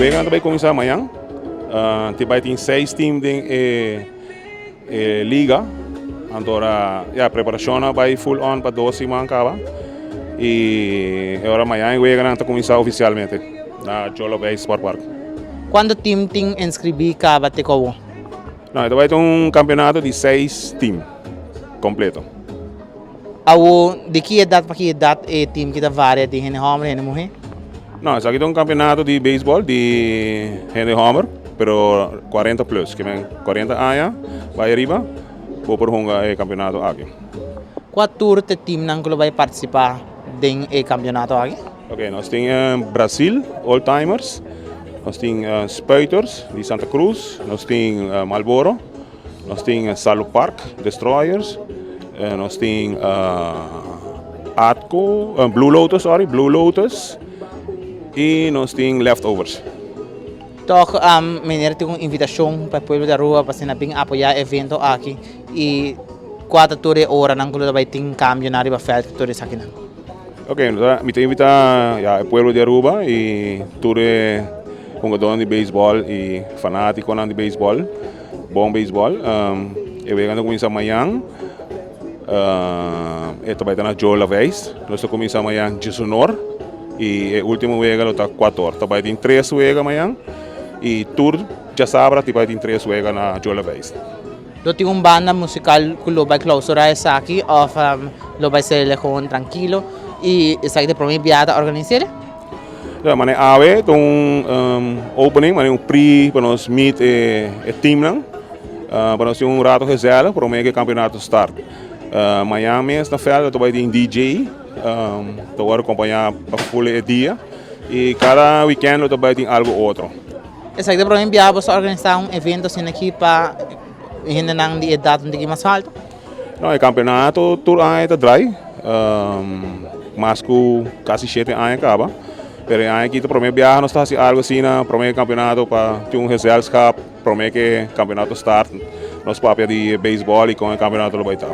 weganan ta bai kuminsá mañan. Tin bai tin seis team den e e liga. Anto ora ya preparashonnan bai full on pa dos siman kaba. I e ora mañan e weganan ta kuminsá ofisialmente na Jolo Bay Sport Park. Kuantu team tin inskribí kaba te ku awor? No, e ta bai ta un kampeonato di seis team kompleto. Awo, di ki edat pa ki edat e team ki ta varia di hende hòmber i hende muhé? No, esaki ta un kampeonato di beisbòl di hende hòmber, pero 40 plus, ke men 40 aña bai ariba bo por hunga e kampeonato aki. Kua tur ta e teamnan ku lo bai partisipá den e kampeonato aki? Ok, nos tin Brasil Old Timers, nos tin Spuiters di Santa Cruz, nos tin Marlboro. Nos tin Salu Park Destroyers, nos tin Atco, Blue Lotus, sorry, Blue Lotus y nos tin Leftovers. Toch meneer tin un invitacion pa e pueblo di Aruba pa asina bin apoya e evento aki y cua ta tur e oranan cu lo ta bay tin cambionan riba veld cu tur esakinan? Ok, mi ta invita ya e pueblo di Aruba y tur e hungadornan di beisbol y fanaticonan di beisbol. Bon beisbòl. E wega ta kuminsá mañan. E ta bai ta na Joe Laveist. Nos ta kuminsá mañan diesunor i e último wega lo ta kuator. Ta bai tin tres wega mañan i tur djasabra ta bai tin tres wega na Joe Laveist. Lo tin un banda musikal ku lo bai klousurá esaki òf lo bai ser gewoon trankilo i esaki ta e promé biaha ta organis'é? Ya, mane awe ta un opening, mane un pre pa nos meet e teamnan, pa nos tin un rato gezellig prome ku e kampeonato start. Mañan mes na veld ta bai tin DJ, ta wòrdu akompañá pa ful e dia i kada weekend lo ta bai tin algu otro. Esaki ta prome biaha boso a organisá un evento asina aki pa hendenan di edat un tiki mas haltu? No, e campeonato tur aña ta draai, mas cu casi shete aña caba, pero e aña aki ta prome biaha nos ta haci algo asina, prome campeonato pa tin un gezelschap, prome cu e campeonato start, nos papia di beisbol y con e campeonato lo bay ta.